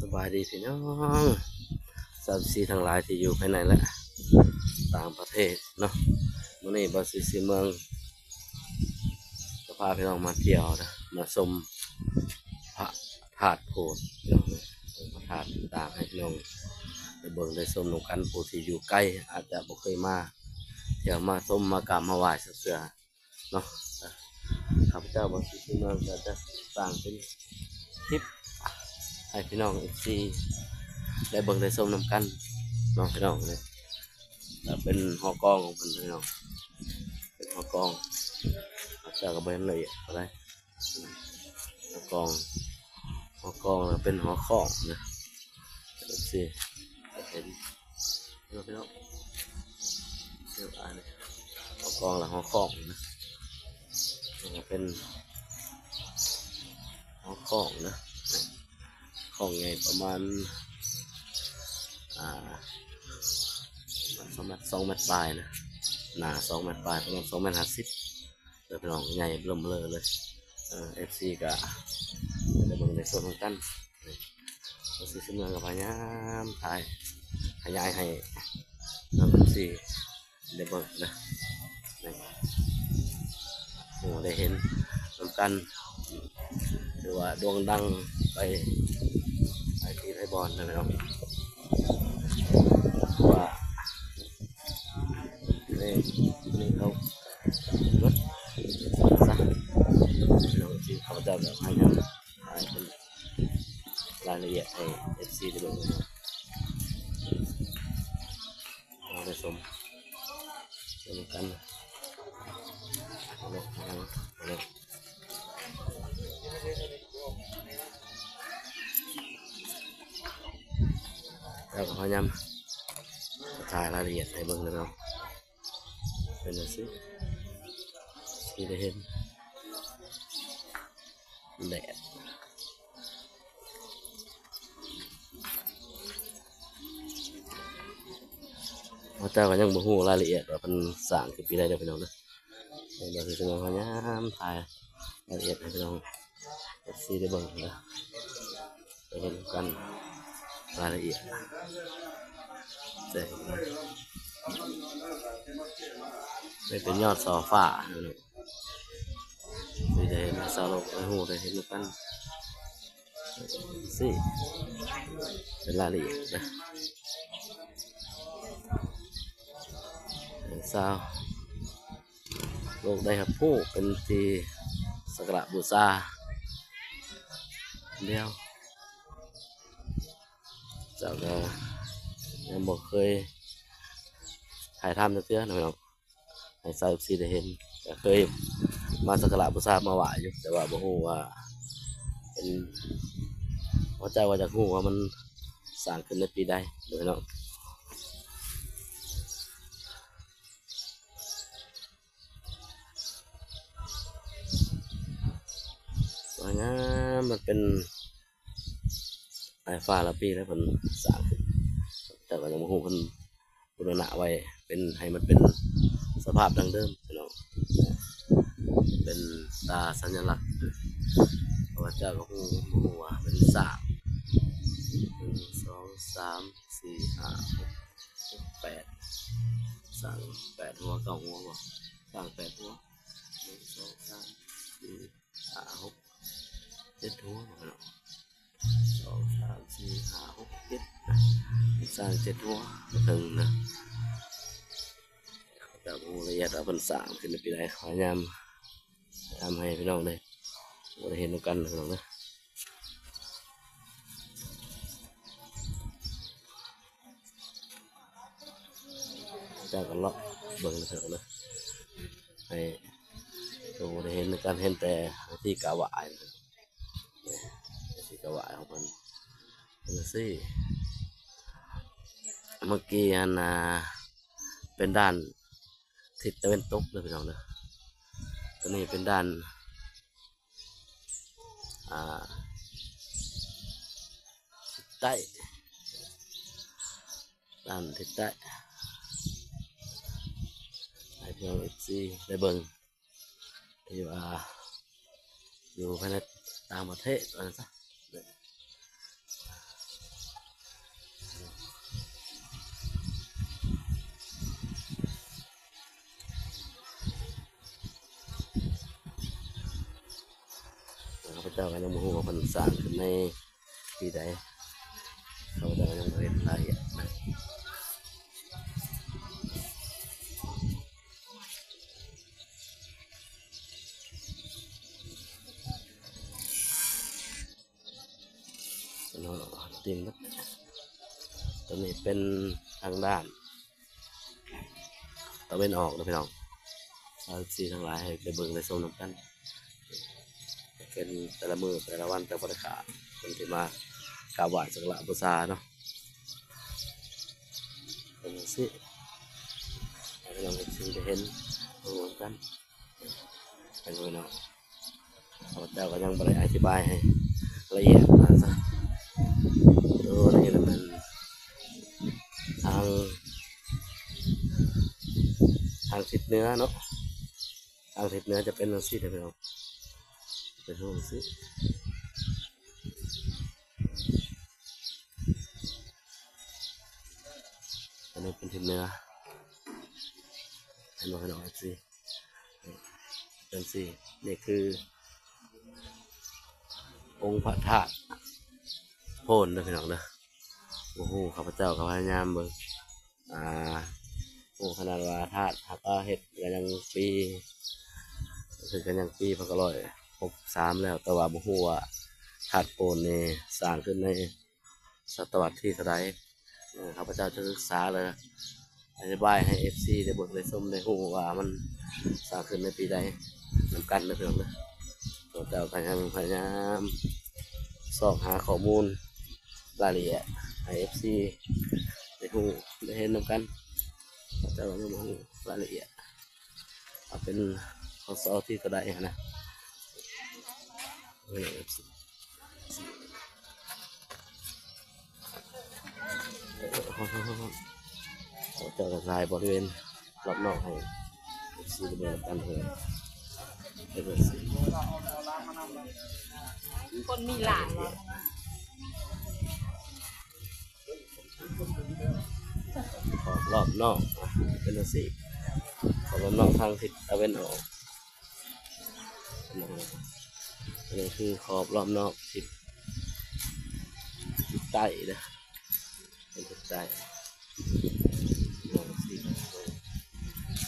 ສະບາຍດີພີ່ນ້ອງ ເອັຟຊີ ທັງຫຼາຍທີ່ຢູ່ພາຍໃນ ແລະ ຕ່າງປະເທດເນາະ. ມື້ນີ້ບ່າວສີສີເມືອງຈະພາພີ່ນ້ອງມາທ່ຽວເດີ ມາຊົມພະທາດໂພນເນາະ, ພະທາດຕ່າງໆ ໃຫ້ພີ່ນ້ອງໄດ້ເບິ່ງໄດ້ຊົມນຳກັນ. ຜູ້ທີ່ຢູ່ໄກອາດຈະບໍ່ເຄີຍມາທ່ຽວ ມາຊົມ ມາກາບມາໄຫວ້ຈັກເທື່ອ ເນາະ. ຂ້າພະເຈົ້າບ່າວສີສີເມືອງກໍຈະສ້າງເປັນຄລິບໃຫ້ພີ່ນ້ອງ ເອັຟຊີ ໄດ້ເບິ່ງໄດ້ຊົມນຳກັນເນາະ ພີ່ນ້ອງເອີຍ. ກໍເປັນຫໍກອງຂອງເພິ່ນ ພີ່ນ້ອງ ເປັນຫໍກອງ. ຂ້າພະເຈົ້າກໍບໍ່ເຫັນລະອຽດປານໃດ. ຫໍກອງ ຫໍກອງ ແລ້ວເປັນຫໍຄອງເດີ ເອັຟຊີ ເຫັນເນາະ ພີ່ນ້ອງ. ເອີ ອັນນີ້ຫໍກອງ ແລ້ວຫໍຄອງເນາະ, ເປັນຫໍຄອງເນາະ, ຄອງໃຫຍ່ປະມານ ອ່າ ປະມານສອງແມັດ ສອງແມັດປາຍເນາະ, ໜ້າສອງແມັດປາຍ ປະມານສອງແມັດຫ້າສິບ ເດີພີ່ນ້ອງ. ໃຫຍ່ເລີ່ມເລີຍ ເອີ ເອັຟຊີ ກໍໄດ້ເບິ່ງໄດ້ຊົມນຳກັນ. ເອັຟຊີ ເມືອງກໍພະຍາຍາມຖ່າຍຂະຫຍາຍໃຫ້ນ້ອງ ເອັຟຊີ ໄດ້ເບິ່ງເດີ ໄດ້ເຫັນນຳກັນ ຖືວ່າໂດ່ງດັງໄປຫຼາຍທີ່ຫຼາຍບ່ອນນະພີ່ນ້ອງ. ເພາະວ່າ ນີ້ ນີ້ເຂົາລົດຊະ ເຮົາຊິ ຂ້າພະເຈົ້າກໍພະຍາຍາມຖ່າຍເປັນລາຍລະອຽດໃຫ້ເອັຟຊີໄດ້ເບິ່ງເນາະ, ເຮົາໄດ້ຊົມ ເບິ່ງນຳກັນເນາະ ເນາະ. ແລ້ວກໍພະຍາຍາມຖ່າຍລາຍລະອຽດໃຫ້ເບິ່ງເດີເນາະ, ເປັນຈັ່ງຊີ້ ທີ່ໄດ້ເຫັນແດດ. ເຮົາເຈົ້າກໍຍັງບໍ່ຮູ້ລາຍລະອຽດວ່າເພິ່ນສ້າງຂຶ້ນປີໃດເດີພີ່ນ້ອງເດີ. ເຮົາຊິພະຍາຍາມຖ່າຍລາຍລະອຽດໃຫ້ພີ່ນ້ອງ ເອັຟຊີ ໄດ້ເບິ່ງເດີ ໄດ້ເຫັນກັນລາຍລະອຽດ. ແຕ່ນີ້ເປັນຍອດຊໍຟ້າ ທີ່ໄດ້ເຫັນໃຫ້ຊາວໂລກໄດ້ຮູ້ໄດ້ເຫັນນຳກັນ. ຊີ້ ເປັນລາຍລະອຽດນະ ໃຫ້ຊາວໂລກໄດ້ຮັບຮູ້ເປັນທີ່ສັກກາລະບູຊາ. ດຽວເຈົ້າກໍຍັງບໍ່ເຄີຍຖ່າຍທຳຈັກເທື່ອນະພີ່ນ້ອງ. ໃຫ້ຊາວເອັຟຊີໄດ້ເຫັນ ກໍເຄີຍມາສັກກາລະບູຊາມາໄຫວ້ຢູ່ ແຕ່ວ່າບໍ່ຮູ້ວ່າເປັນ ເຂົ້າໃຈວ່າຢາກຮູ້ວ່າມັນສ້າງຂຶ້ນໃນປີໃດເດີເນາະ. ສວຍງາມ ມັນເປັນ ຫຼາຍຟ້າຫຼາຍປີແລ້ວເພິ່ນສ້າງຂຶ້ນ ແຕ່ວ່າຍັງບໍ່ຮູ້ເພິ່ນບູລະນະໄວ້ເປັນ ໃຫ້ມັນເປັນສະພາບດັ້ງເດີມພີ່ນ້ອງ. ເປັນຕາສັນຍະລັກ ເພາະວ່າເຈົ້າກໍຮູ້ ບໍ່ຮູ້ວ່າເປັນຊ້າງ ໜຶ່ງ ສອງ ສາມ ສີ່ ຫ້າ ຫົກ ເຈັດ ແປດ ຊ້າງແປດຫົວ ເກົ້າຫົວບໍ່ ຊ້າງແປດຫົວ ໜຶ່ງ ສອງ ສາມ ສີ່ ຫ້າ ຫົກ ເຈັດຫົວເນາະ ສອງ ສາມ ສີ່ ຫ້າ ຫົກ ເຈັດ ສ້າງເຈັດຫົວເຖິງນະ. ເຈົ້າບໍ່ຮູ້ລະອຽດວ່າເພິ່ນສ້າງຂຶ້ນໃນປີໃດ ພະຍາຍາມທຳໃຫ້ພີ່ນ້ອງໄດ້ ໄດ້ເຫັນນຳກັນພີ່ນ້ອງເດີ. ເຈົ້າກໍເລາະເບິ່ງເຖິງເດີ ໃຫ້ໂຕໄດ້ເຫັນນຳກັນ ເຫັນແຕ່ທີ່ກະຫວາຍ ທີ່ກະຫວາຍຂອງເພິ່ນຈັ່ງຊີ້. ເມື່ອກີ້ຫັ້ນນະ ເປັນດ້ານທິດຕາເວັນຕົກເດີພີ່ນ້ອງເດີ. ໂຕນີ້ເປັນດ້ານ ອ່າ ທິດໃຕ້ ດ້ານທິດໃຕ້ ໃຫ້ພີ່ນ້ອງເອັຟຊີໄດ້ເບິ່ງ ທີ່ວ່າຢູ່ພາຍໃນຕ່າງປະເທດວ່າຊັ້ນຊະ ເປັນ ເຮົາກໍຍັງບໍ່ຮູ້ວ່າເພິ່ນສ້າງຂຶ້ນໃນປີໃດ ເຮົາກໍຍັງບໍ່ເຫັນລາຍລະອຽດນະ. ເນາະ ເຕັມເບິດ. ຕົວນີ້ເປັນທາງດ້ານຕາເວັນອອກເນາະພີ່ນ້ອງ ເອັຟຊີທັງຫຼາຍ ໃຫ້ໄປເບິ່ງໄປຊົມນຳກັນ. ເປັນແຕ່ລະມື້ແຕ່ລະວັນ ແຕ່ບໍ່ໄດ້ຂາດ ເພິ່ນຊິມາກາບໄຫວ້ສັກກາລະບູຊາເນາະ ເປັນຈັ່ງຊີ້ ໃຫ້ພີ່ນ້ອງເອັຟຊີໄດ້ເຫັນເບິ່ງນຳກັນ. ເປັນພີ່ນ້ອງ ຂ້າພະເຈົ້າກໍຍັງບໍ່ໄດ້ອະທິບາຍໃຫ້ລະອຽດວ່າຊັ້ນ. ໂຕນີ້ລະແມ່ນທາງ ທາງທິດເໜືອເນາະ ທາງທິດເໜືອຈະເປັນຈັ່ງຊີ້ເດີພີ່ນ້ອງ ເປັນຮູບຊີ້. ອັນນີ້ເປັນທິດເໜືອ ເຫັນບໍ່ພີ່ນ້ອງເອັຟຊີ ເປັນຊີ້. ນີ້ຄືອົງພະທາດໂພນເດີພີ່ນ້ອງເດີ. ໂອ້ໂຫ ຂ້າພະເຈົ້າກໍພະຍາຍາມເບິ່ງ ອ່າ ໂອ້ ຂະໜາດວ່າທາດຫາກວ່າເຮັດກໍຍັງປີ ເພິ່ນກໍຍັງປີພັນເກົ້າຮ້ອຍຫົກສິບສາມແລ້ວ ແຕ່ວ່າບໍ່ຮູ້ວ່າທາດໂພນນີ້ສ້າງຂຶ້ນໃນ ສະຕະວັດທີເທົ່າໃດ. ເອີ ຂ້າພະເຈົ້າຈະສຶກສາ ແລະ ອະທິບາຍໃຫ້ເອັຟຊີໄດ້ເບິ່ງໄດ້ຊົມໄດ້ຮູ້ວ່າມັນສ້າງຂຶ້ນໃນປີໃດນຳກັນເດີພີ່ນ້ອງເດີ. ຂ້າພະເຈົ້າກໍຍັງພະຍາຍາມຊອກຫາຂໍ້ມູນລາຍລະອຽດໃຫ້ເອັຟຊີໄດ້ຮູ້ໄດ້ເຫັນນຳກັນ. ຂ້າພະເຈົ້າຍັງບໍ່ຮູ້ລາຍລະອຽດ ເອົາເປັນ ພ.ສ. ທີເທົ່າໃດຫັ້ນນະ. ເຈົ້າກໍຖ່າຍບໍລິເວນລອບນອກໃຫ້ເອັຟຊີໄດ້ເບິ່ງນຳກັນເດີ. ຄົນມີຫຼາຍເນາະ. ຂອບລອບນອກເປັນຈັ່ງຊີ້ ຂອບລອບນອກທາງທິດຕາເວັນອອກ. ອັນນີ້ຄືຂອບລອບນອກທິດ ທິດໃຕ້ເດີ ເປັນທິດໃຕ້. ເບິ່ງຊີ້ ເບິ່ງ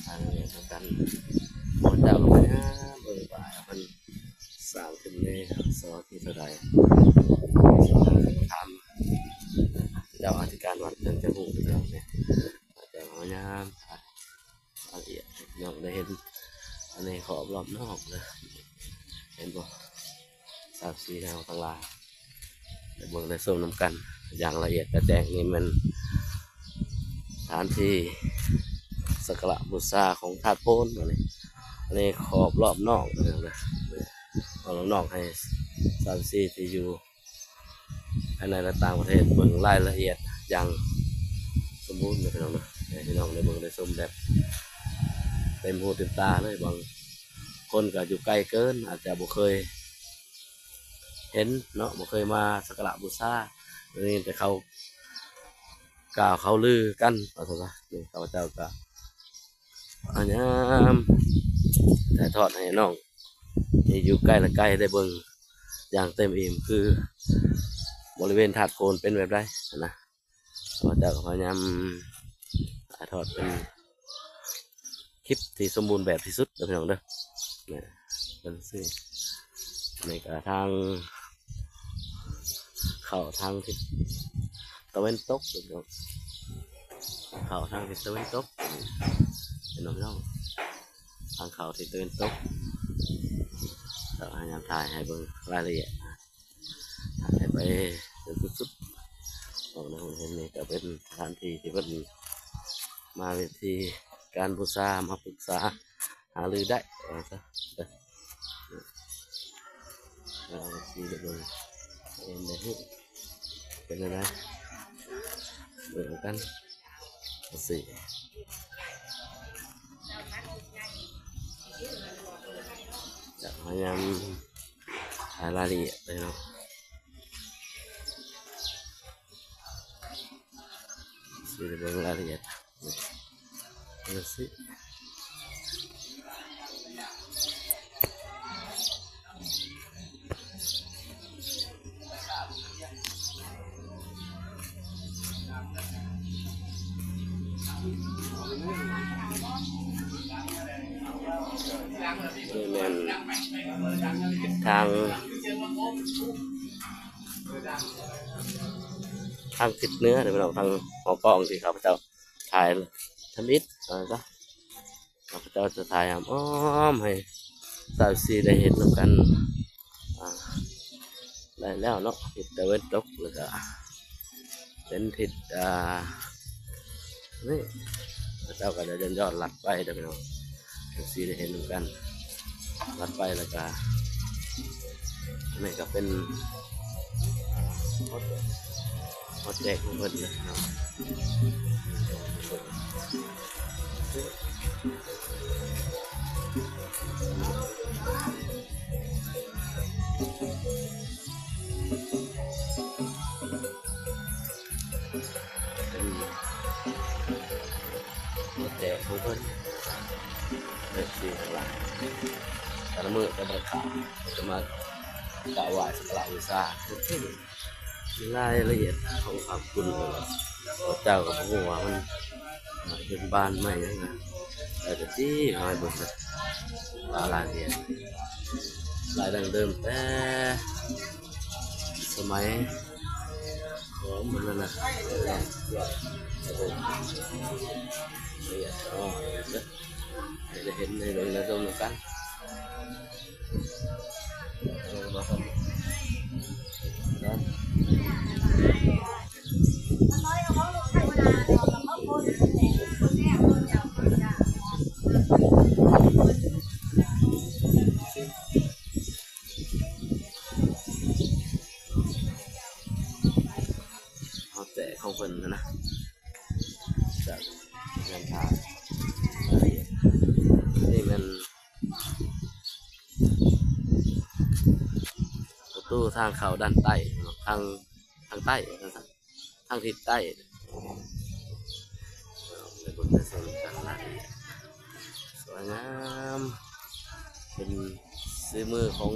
ທາງນີ້ນຳກັນ ພະເຈົ້າກໍພະຍາຍາມເບິ່ງວ່າມັນ ສ້າງຂຶ້ນໃນ ສ.ທີເທົ່າໃດ ສອບຖາມເຈົ້າອະທິການວັດ ເພິ່ນຈະຮູ້ເລື່ອງນີ້ ເຈົ້າພະຍາຍາມລະອຽດໃຫ້ພີ່ນ້ອງໄດ້ເຫັນ. ອັນນີ້ຂອບລອບນອກເດີ ເຫັນບໍ່ ເອັຟຊີເຮົາທັງຫຼາຍ ໄດ້ເບິ່ງໄດ້ຊົມນຳກັນຢ່າງລະອຽດກະແຈ້ງ. ນີ້ແມ່ນສະຖານທີ່ສັກກາລະບູຊາຂອງທາດໂພນ ອັນນີ້ ອັນນີ້ຂອບລອບນອກເດີ ອອກລອບນອກໃຫ້ເອັຟຊີທີ່ຢູ່ພາຍໃນ ແລະ ຕ່າງປະເທດເບິ່ງລາຍລະອຽດຢ່າງສົມບູນເດີພີ່ນ້ອງເດີ ໃຫ້ພີ່ນ້ອງໄດ້ເບິ່ງໄດ້ຊົມແບບເຕັມຫູເຕັມຕາເລີຍ. ບາງຄົນກໍຢູ່ໄກເກີນ ອາດຈະບໍ່ເຄີຍ ເຫັນເນາະ ບໍ່ເຄີຍມາສັກກາລະບູຊາ ໄດ້ຍິນແຕ່ເຂົາກ່າວເຂົາລືກັນວ່າຊັ້ນຊະ. ນີ້ຂ້າພະເຈົ້າກໍພະຍາຍາມຖ່າຍທອດໃຫ້ນ້ອງທີ່ຢູ່ໃກ້ ແລະ ໄກໄດ້ເບິ່ງຢ່າງເຕັມອີ່ມ ຄືບໍລິເວນທາດໂພນເປັນແບບໃດຫັ້ນນະ. ຂ້າພະເຈົ້າກໍພະຍາຍາມຖ່າຍທອດເປັນຄລິບທີ່ສົມບູນແບບທີ່ສຸດເດີພີ່ນ້ອງເດີ. ແມ່ນ ເປັນຊີ້ ນີ້ກໍທາງເຂົ້າທາງທິດຕາເວັນຕົກເດີພີ່ນ້ອງ ເຂົ້າທາງທິດຕາເວັນຕົກ ເຫັນບໍ່ພີ່ນ້ອງ ທາງເຂົ້າທິດຕາເວັນຕົກ. ແລ້ວພະຍາຍາມຖ່າຍໃຫ້ເບິ່ງລາຍລະອຽດ ຖ່າຍໄປຈົນສຸດໆ ອອກມາເຫັນ ນີ້ກໍເປັນສະຖານທີ່ທີ່ເພິ່ນມາເວທີການບູຊາ ມາປຶກສາຫາລືໄດ້ວ່າຊັ້ນເດີ. ເອົາຊິໄດ້ເບິ່ງ ເຫັນໄດ້ຮູ້ເປັນແນວໃດ ເບິ່ງນຳກັນ. ຈະພະຍາຍາມຫາລາຍລະອຽດເລີຍເນາະ ຊິໄດ້ເບິ່ງລາຍລະອຽດ ເບິ່ງຊິ ເປັນຈັ່ງຊີ້. ນີ້ແມ່ນທິດທາງ ທາງທິດເໜືອເດີພີ່ນ້ອງ, ທາງຫໍກອງທີ່ຂ້າພະເຈົ້າຖ່າຍທຳອິດ ວ່າຊັ້ນຊະ. ຂ້າພະເຈົ້າຈະຖ່າຍອ້ອມໆໃຫ້ຊາວເອັຟຊີໄດ້ເຫັນນຳກັນ ອ່າ ໄດ້ແລ້ວເນາະ, ທິດຕາເວັນຕົກ ແລ້ວກະເປັນທິດ ອ່າ ນີ້ ເຂົາເຈົ້າກໍໄດ້ຍ້ອນລັດໄປເດີພີ່ນ້ອງ, ເອັຟຊີໄດ້ເຫັນນຳກັນ ລັດໄປ ແລ້ວກະ ອັນນີ້ກໍເປັນ ອ່າ ຮອດແດກຂອງເພິ່ນເນາະ. ເປັນຮອດແດກຂອງເພິ່ນ ເອັຟຊີທັງຫຼາຍ, ແຕ່ລະມື້ແຕ່ລະຄ່ຳ ເພິ່ນຈະມາກາບໄຫວ້ສັກກາລະບູຊາ ລາຍລະອຽດຂອງພະຄຸນ ເຂົາເຈົ້າກໍບໍ່ຮູ້ວ່າມັນເປັນບ້ານໃໝ່ຫຍັງນະ, ແຕ່ທີ່ເຮົາໃຫ້ເບິ່ງນະ ລາຍລະອຽດ ລາຍດັ້ງເດີມແຕ່ສະໄໝຂອງມັນນັ້ນນະ ລະອຽດເນາະ ໃຫ້ໄດ້ເຫັນ ໃຫ້ເບິ່ງ ໃຫ້ຊົມນຳກັນ. ຮອດແດກຂອງເພິ່ນນະ ຈາກເຮືອນທ່າ ນີ້ແມ່ນ ປະຕູທາງເຂົ້າດ້ານໃຕ້ເນາະ ທາງ ທາງໃຕ້ວ່າຊັ້ນຊະ ທາງທິດໃຕ້ ໃຫ້ເບິ່ງໃຫ້ຊົມກັນນະ ສວຍງາມ ເປັນສີມືຂອງ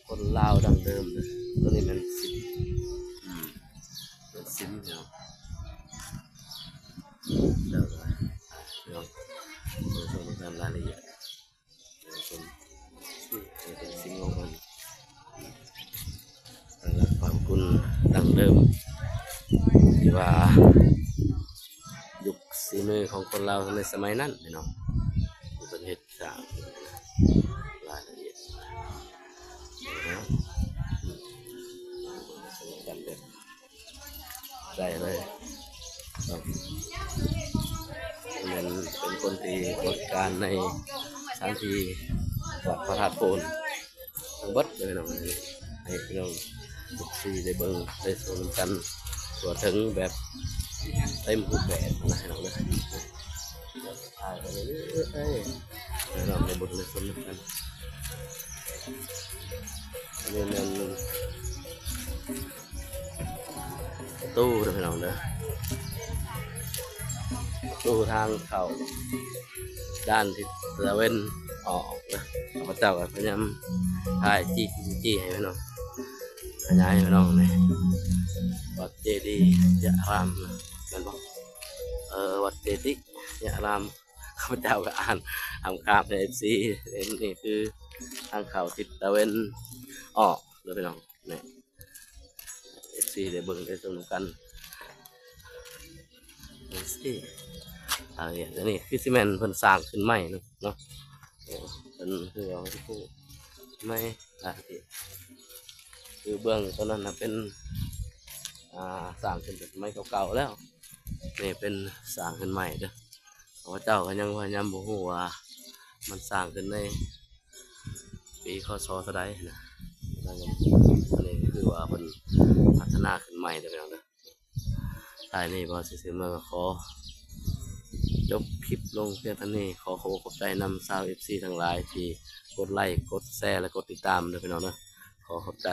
ຄົນລາວດັ້ງເດີມເດີ. ຕົວນີ້ແມ່ນສິມ ອືມ ເປັນສິມເນາະ ແລ້ວກໍ ເນາະ ເບິ່ງຊົມກັນລາຍລະອຽດ ເປັນສິ່ງຂອງເພິ່ນ ອັນລັກຂອງຄຸນດັ້ງເດີມ ທີ່ວ່າຍຸກສີມືຂອງຄົນລາວໃນສະໄໝນັ້ນພີ່ນ້ອງ ທີ່ເພິ່ນເຮັດສ້າງ ລາຍລະອຽດ ໃສ່ເລີຍເນາະ ແມ່ນເປັນຄົນທີ່ບໍລິການໃນສະຖານທີ່ວັດພະທາດໂພນທັງເບິດເລີຍເນາະ ໃຫ້ພີ່ນ້ອງເອັຟຊີໄດ້ເບິ່ງໄດ້ຊົມກັນທົ່ວເຖິງແບບເຕັມຮູບແບບນະ ໃຫ້ນ້ອງເດີ ຖ່າຍໄປເລື້ອຍໆ ໃຫ້ນ້ອງໄດ້ເບິ່ງໄດ້ຊົມນຳກັນ. ອັນນີ້ແມ່ນປະຕູເດີພີ່ນ້ອງເດີ ປະຕູທາງເຂົ້າດ້ານທິດຕາເວັນອອກເດີ. ຂ້າພະເຈົ້າກໍພະຍາຍາມຖ່າຍຈີ້ໆໃຫ້ພີ່ນ້ອງ ຂະຫຍາຍໃຫ້ພີ່ນ້ອງເບິ່ງ ວັດເຈດີຍະລາມ ແມ່ນບໍ່? ເອີ ວັດເຈດີຍະລາມ ຂ້າພະເຈົ້າກໍອ່ານຄຳຂາບໃຫ້ເອັຟຊີເຫັນ ນີ້ຄືທາງເຂົ້າທິດຕາເວັນອອກເດີພີ່ນ້ອງ ນີ້ ເອັຟຊີໄດ້ເບິ່ງໄດ້ຊົມນຳກັນ ນີ້ຊິ ອັນນີ້ຄືຊິແມ່ນເພິ່ນສ້າງຂຶ້ນໃໝ່ເນາະ ເອີ ເພິ່ນຄືວ່າຊິປູໃໝ່ ຄືເບື້ອງຕົວນັ້ນນະເປັນ ອ່າ ສ້າງຂຶ້ນແຕ່ສະໄໝເກົ່າໆແລ້ວ ນີ້ເປັນສ້າງຂຶ້ນໃໝ່ເດີ. ເຂົາເຈົ້າກໍຍັງພະຍາຍາມບໍ່ຮູ້ວ່າມັນສ້າງຂຶ້ນໃນປີ ຄ.ສ. ເທົ່າໃດນະ ອັນນີ້ຄືວ່າເພິ່ນພັດທະນາຂຶ້ນໃໝ່ເດີພີ່ນ້ອງເດີ. ທ້າຍນີ້ບ່າວຊິເສມາກໍຂໍຈົບຄລິບລົງພຽງເທົ່ານີ້. ຂໍຂອບອົກຂອບໃຈນຳຊາວເອັຟຊີທັງຫຼາຍທີ່ກົດໄລ ກົດແຊ ແລະ ກົດຕິດຕາມເດີພີ່ນ້ອງເດີ. ຂໍຂອບໃຈ.